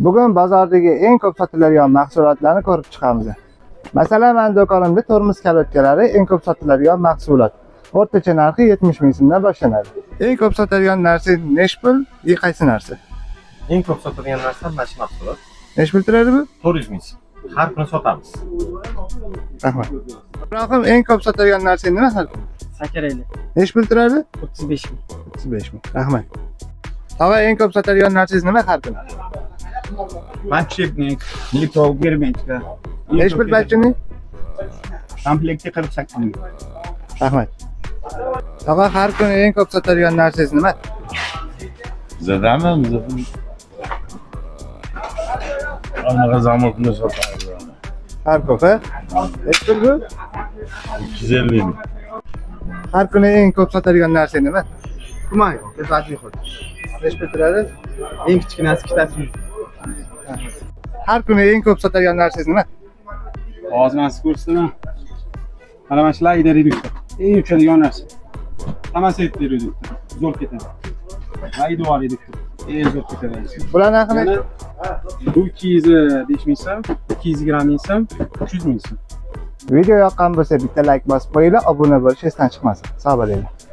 Bugun bozordagi eng ko'p sotiladigan mahsulotlarni ko'rib chiqamiz. Masalan, meni do'konimda tormoz kolodkalari eng ko'p sotiladigan mahsulot. O'rtacha narxi 70 ming so'mdan boshlanadi. Eng ko'p sotiladigan narsa nechi pul? И qaysi narsa? Eng ko'p sotilgan narsa mana shu mahsulot. Nechi pul turadi bu? 400 ming so'm. Har kuni sotamiz. Rahmat. Ibrohim, eng ko'p sotiladigan narsa nima har kuni? Sakarayli. Nechi pul turadi? 35 ming. 35 ming. Rahmat. Tog'a, eng ko'p sotadigan narsangiz nima har kuni? Подшипник, литок, герметика. Nechi pul подшипник? Komplekti 48 ming. Rahmat. Tog'a, har kuni eng ko'p sotadigan narsangiz nima? Bizadami? Biza anaqa zamokni sotamiz. Har ko'p, ha? Nechi pul bu? 250 ming. Har kuni eng ko'p sotadigan narsa nima? Tuman, tezlatli xud. Nechi pul turadi? Eng kichkinasi ikkitasi 100. Har kuni eng ko'p sotadigan narsangiz nima? Hozir man sizga ko'rsataman. Mana shu layner reduktor. Eng uchadigan narsa. Samosetli reduktor. Zo'r ketadi. Laydor reduktor. Eng zo'r ketadi. Bular narxi nechi? Yana bu 205 ming so'm, 220 ming so'm, 300 ming so'm. Video yoqqan bo'lsa bitta like bosib qo'yinglar, obuna bo'lish esdan chiqmasin. Sog' bo'linglar.